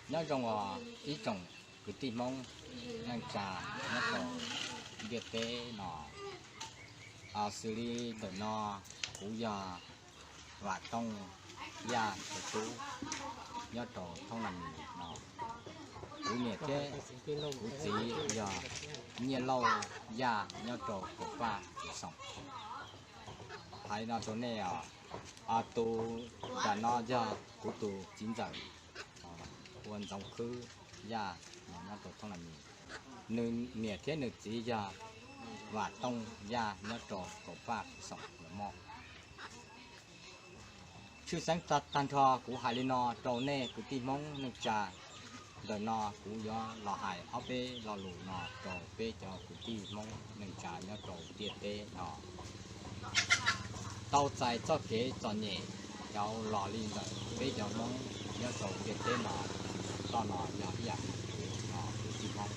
Nyob zoo os ib tsoom kwv tij Hmoob neej tsa nyob rau ntiaj teb no. Xws li ntawm no kuv yog Vam Tooj Yaj tus tub nyob rau thoob Nas Mis no. Kuv niam thiab kuv txiv yog Nyiaj Lauj Yaj nyob rau Kaum Paj Xis Xoom. Hais no rau nej os, tus nram no yog kuv tus txiv ntxawm ua Ntxoov Khwb Yaj nyob rau thoob Nas Mis. Nws niam thiab nws txiv yog Vam Tooj Yaj nyob rau Kaum Paj Xis Xoom Los Moj. Tshwj xeeb tag nrho kuv hais li no rau nej kwv tij Hmoob neej tsa. Ntawm no kuv yuav los hais ob peb lo lus no rau peb cov kwv tij Hmoob neej tsa nyob rau ntiaj teb no tau txais txoj kev txom nyem los li ntawm peb cov Hmoob nyob rau ntiaj teb no. Toj no yog ib yam li kuv no kwv tij Hmoob.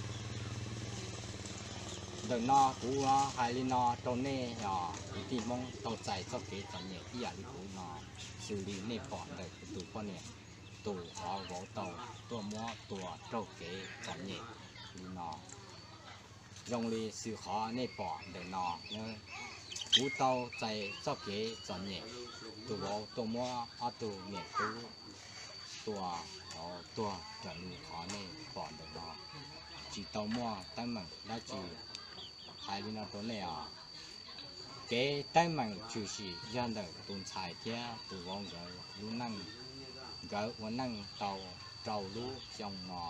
Ntawm no kuv hais li no rau nej os kwv tij Hmoob, tau txais txoj kev txom nyem ib yam li kuv no, xws li nej pom ntawm kuv tus poj niam tus qhov vauv tau tuaj muab tua raug kev txom nyem li no. Zoo li xwm qhov nej pom ntawm no, kuv tau txais txoj kev txom nyem, tus vauv tuaj muab ob tug niam tub tua tuag raws li qhov nej pom ntawm no. Tsis tau muaj teeb meem dab tsi. Hais li no rau nej os, kev teeb meem tshwm sim yog ntawm tus ntxhais thiab tus vauv nkawd lub neej. Nkawd ua neej tau rau lub xyoo no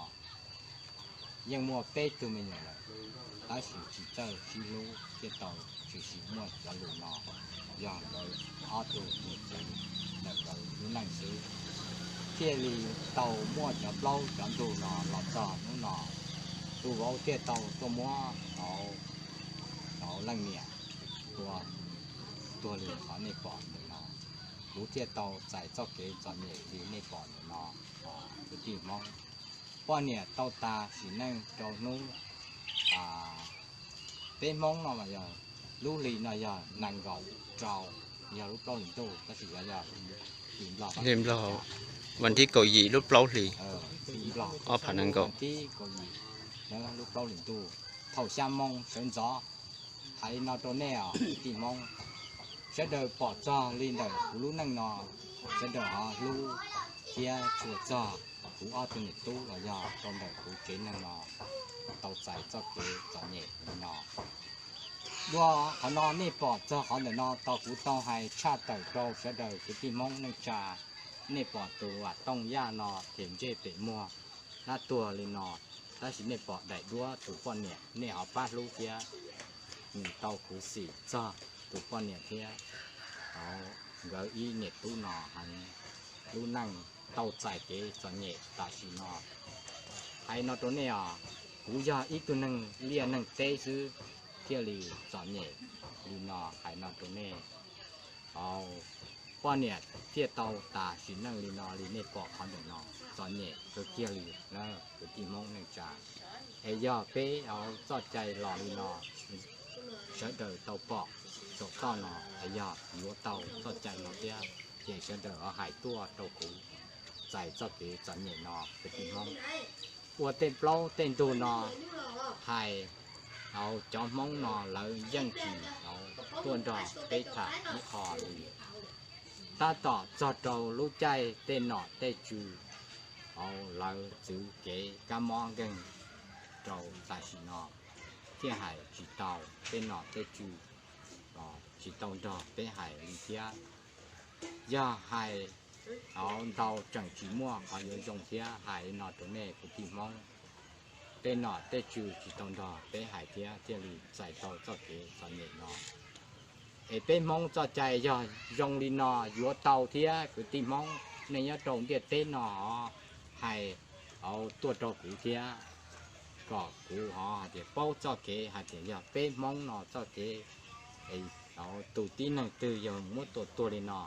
yeej muaj peb tug me nyuam lawm, tab sis tsis txawj sib hlub thiaj tau tshwm sim muaj cov lus no. Yog nkawd ob tug niam txiv ntawm nkawd lub neej xwb, thiaj li tau muaj cov plaub cov ntug no los txog hnub no. Tus vauv thiaj tau tuaj muab tau leej niam tua tuag li qhov nej pom ntawm no. Kuv thiaj tau txais txoj kev txom nyem li nej pom ntawm no. Kwv tij Hmoob, poj niam tau tas sim neej rau hnub peb Hmoob no mas yog lub hli no yog nees nkaum rau, yog lub plaub hlis ntuj, tab sis yog hli Nplog, vas thib kaum yim lub plaub hlis ob phav nees nkaum, lub plaub hlis ntuj, thaum xya moo sawv ntxov. Hais li no rau nej os kwv tij Hmoob, sawv daws pom txog li ntawm kuv lub neej no, sawv daws ho hlub thiab tshua txog kuv ob tug niam tub los yog rau ntawm kuv tsev neeg no tau txais txoj kev txom nyem li no. Dua qhov no nej pom txog qhov ntawm no tau kuv tau hais tshaj tawm rau sawv daws kwv tij Hmoob neej tsa. Nej pom tus Vam Tooj Yaj no them ntsej pem muag hlab tuag li no, tab sis nej pom daim duab tus poj niam, nej ho pab hlub thiab. Nws tau khuv xim txog tus poj niam thiab nkawd ib niam tub no heev, lub neej tau txais kev txom nyem tam sim no. Hais no rau nej os, kuv yog ib tug neeg liaj neeg teb xwb thiaj li txom nyem li no. Hais no rau nej, poj niam thiaj tau tas sim neej li no li nej pom qhov ntawm no, txom nyem kawg kiag li na kwv tij Hmoob neej tsa. Es yog peb txoj cai los li no, sawv daws tau pom saum toj no, es yog yuav tau txoj cai no thiab, ces sawv daws ho hais tuaj rau kuv txais txoj kev txom nyem no kwv tij Hmoob. Ua tej plaub tej ntug no hais, cov Hmoob no lawv yeej tsis tuaj nrog peb tham ib qho li. Tab tom txog rau lub caij tej nom tej tswv, lawv txwv kev kab mob nkeeg rau tam sim no, thiaj hais tsis tau, tej nom tej tswv tsis tau nrog peb hais li thiab. Yog hais ntau tseem tsis muaj qhov yuav zoo thiab. Hais li no rau nej kwv tij Hmoob, tej nom tej tswv tsis tau nrog peb hais thiab thiaj li txais tau txoj kev txom nyem no. Es peb Hmoob txoj cai yog zoo li no yuav tau thiab kwv tij Hmoob, nej nyob rau ntiaj teb no hais tuaj rau kuv thiab, kom kuv ho hais tias paub txoj kev hais tias yog peb Hmoob no txoj kev, tus tib neeg twg yog muab tua tuag li no,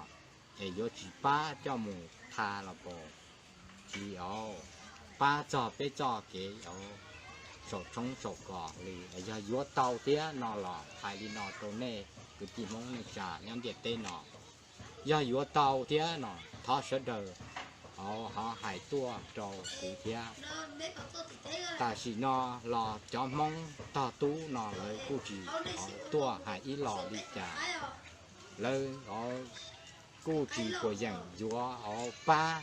es yuav tsis pab coj mus tha los pos, tsis pab txog peb txoj kev saum tshoob saum kos li. Yog yuav tau thiab no los hais li no rau nej kwv tij Hmoob neej tsa nyob ntiaj teb no, yog yuav tau thiab no thov sawv daws ho hais tuaj rau kuv thiab. Tam sim no los cov Hmoob tog tub no lawv kuj tsis tuaj hais ib los li cas, lawv kuj tsis puas yeem yuav pab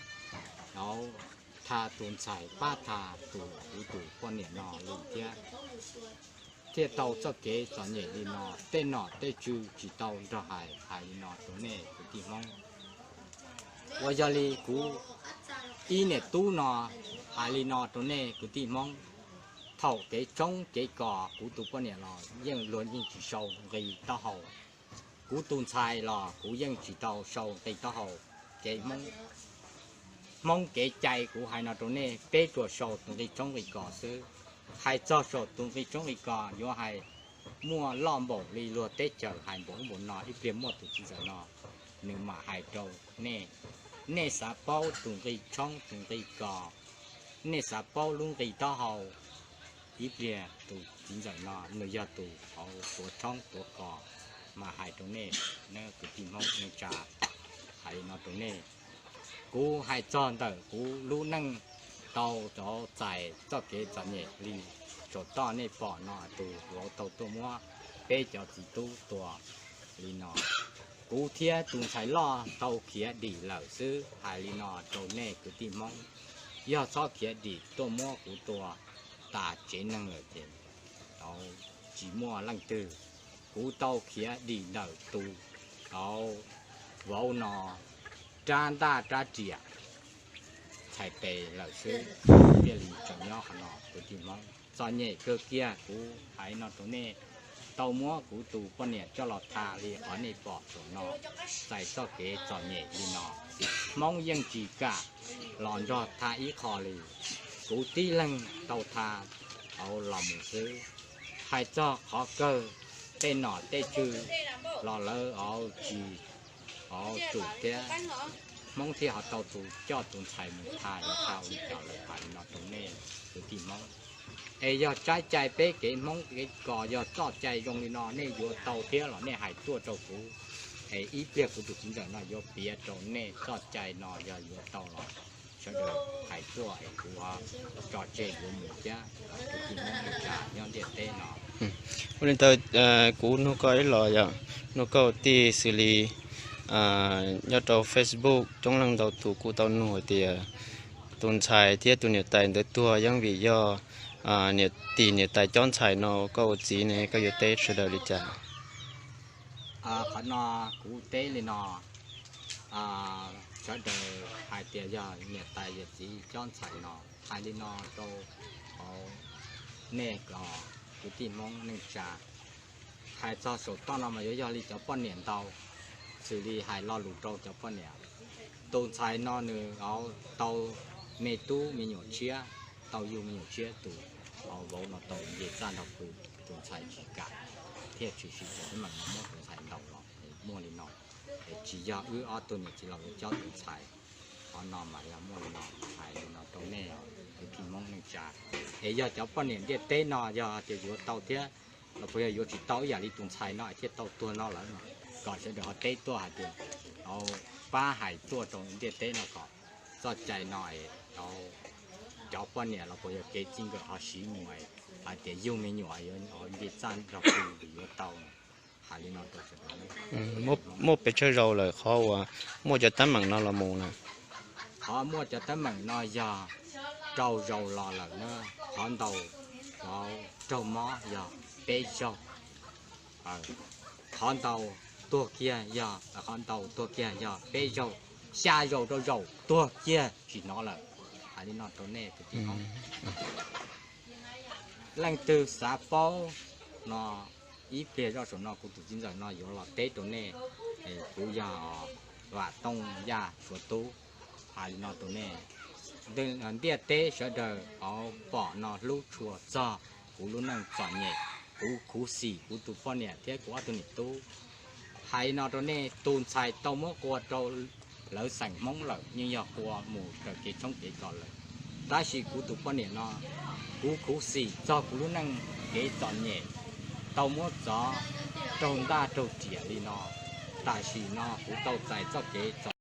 tha tus ntxhais, pab tha tus, kuv tus poj niam no li thiab. Thiaj tau txoj kev txom nyem li no, tej nom tej tswv tsis tau nrog hais, hais li no rau nej kwv tij Hmoob. Uas yog li kuv ib niam tub no hais li no rau nej kwv tij Hmoob, thaum kev tshoob kev kos kuv tus poj niam los yeej luag yeej tsis sau nqi taub hau. Kuv tus ntxhais los kuv yeej tsis tau sau nqi taub hau. Kev Hmoob, Hmoob kev cai kuv hais no rau nej, peb tsuas sau tus nqi tshoob nqi kos xwb. Hais txog saum tus nqi tshoob nqi kos yuav hais muaj loj npaum li luag teb chaws hais npaum ub npaum no, ib pliag muaj tus txiv ntxawm no nws mam hais rau nej. Nej xav paub tus nqi tshoob tus nqi kos, nej xav paub lub nqi taub hau, ib pliag tus txiv ntxawm no nws yog tus hauv tuav tshoob tuav kos mas hais rau nej, kwv tij Hmoob neej tsa, hais li no rau nej. Kuv hais txog ntawm kuv lub neej tau txais txoj kev txom nyem li saum toj nej pom no, tus vauv tau tuaj muab peb cov txiv tub tua li no. Kuv thiab tus ntxhais loj tau khiav dim lawm xwb, hais li no rau nej kwv tij Hmoob. Yog txhob khiav dim tuaj muab kuv tua tas tsev neeg lawm ces tsis muaj leej twg. Kuv tau khiav dim ntawm tus vauv no rab ntaj rab riam txhais tes lawm xwb, thiaj li tseem nyob qhov no kwv tij Hmoob. Txom nyem kawg kiag, kuv hais no rau nej, tau muab kuv tus poj niam coj los tha li qhov nej pom saum no, txais txoj kev txom nyem li no. Hmoob yeej tsis kam los nrog tha ib qho li, kuv tib leeg tau tha hauv los mus xwb. Hais txog qhov kawg, tej nom tej tswv los lawv tsis tsum thiab, Hmoob thiaj ho tau tus coj tus ntxhais mus tha yuav tha ua li cas lawm, hais li no rau nej kwv tij Hmoob. Es yog tsab cai peb kev Hmoob kev kos yog txoj cai zoo li no nej yuav tau thiab los nej hais tuaj rau kuv, es ib pliag kuv tus txiv ntxawm no yuav piav rau nej txoj cai no yog yuav tau los sawv daws hais tuaj es kuv tso tseg yuav mus thiab. Kwv tij Hmoob neej tsa nyob ntiaj teb no. Ua li ntawd, kuv nug koj ib los yog, nug koj tij xws li nyob rau Facebook coob leej ntau tus kuj tau nug hais tias tus ntxhais thiab tus niam tais ntawd tuag yeej vim yog niam tij niam tais cob ntxhais no, koj ua txiv ne koj yuav teb sawv daws li cas? Qhov no kuv teb li no, sawv daws hais tias yog niam tais yawm txiv cob ntxhais no, hais li no rau hauv nej kwv tij Hmoob neej tsa. Hais txog saum toj no mas yuav yog li cov poj niam ntau, xws li hais lo lus rau cov poj niam. Tus ntxhais no nws tau me tub me nyuam tshiab, tau yug me nyuam tshiab, tus vauv no tau nce txaj nrog pw, tus ntxhais tsis kam thiaj tshwm sim tau ib meem no muab tus ntxhais ntaus los. Muaj li no, es tsis yog wb ob tug niam txiv los lawv cob tus ntxhais. Qhov no mas yog muaj li no, hais li no rau nej kwv tij Hmoob neej tsa. Es yog cov poj niam ntiaj teb no yog tias yuav tau thiab los puas yog yuav tsis tau ib yam li tus ntxhais no es thiaj tau tuag no lawm no, kom sawv daws ho teb tuaj hais tias, pab hais tuaj rau ntiaj teb no kom txoj cai no es cov poj niam los puas yog kev txij nkawm ho siv mus hais tias yug me nyuam yuav nce txaj nrog pw yuav tau. Hais li no rau sawv daws. Muaj pes tsawg zaus lawm qhov uas muaj cov teeb meem no los mus na? Qhov muaj cov teeb meem no yog rau zaus los lawm na. Qhov ntau, qhov raug mob yog peb zaug. Qhov ntau tuag kiag yog, qhov ntau tuag kiag yog peb zaug, xya zaus rau zaum tuag kiag tsis hnov lawm. Hais li no rau nej kwv tij Hmoob. Leej twg xav paub no, ib pliag zoj saum no kuv tus txiv ntxawm no yuav los teb rau nej. Kuv yog Vam Tooj Yaj Suav Tub, hais li no rau nej. Ntiaj teb sawv daws pom no hlub tshua txog kuv lub neej txom nyem, kuv khuv xim kuv tus poj niam thiab kuv ob tug niam tub. Hais li no rau nej, tus ntxhais tau muab qua rau lawv xeem Hmoob lawm, yeej yog qua mus raws kev tshoob kev kos lawm. Tab sis kuv tus poj niam no, kuv khuv xim txog kuv lub neej kev txom nyem, tau muab txov raug ntaj raug riam li no. Tam sim no kuv tau txais txoj kev txom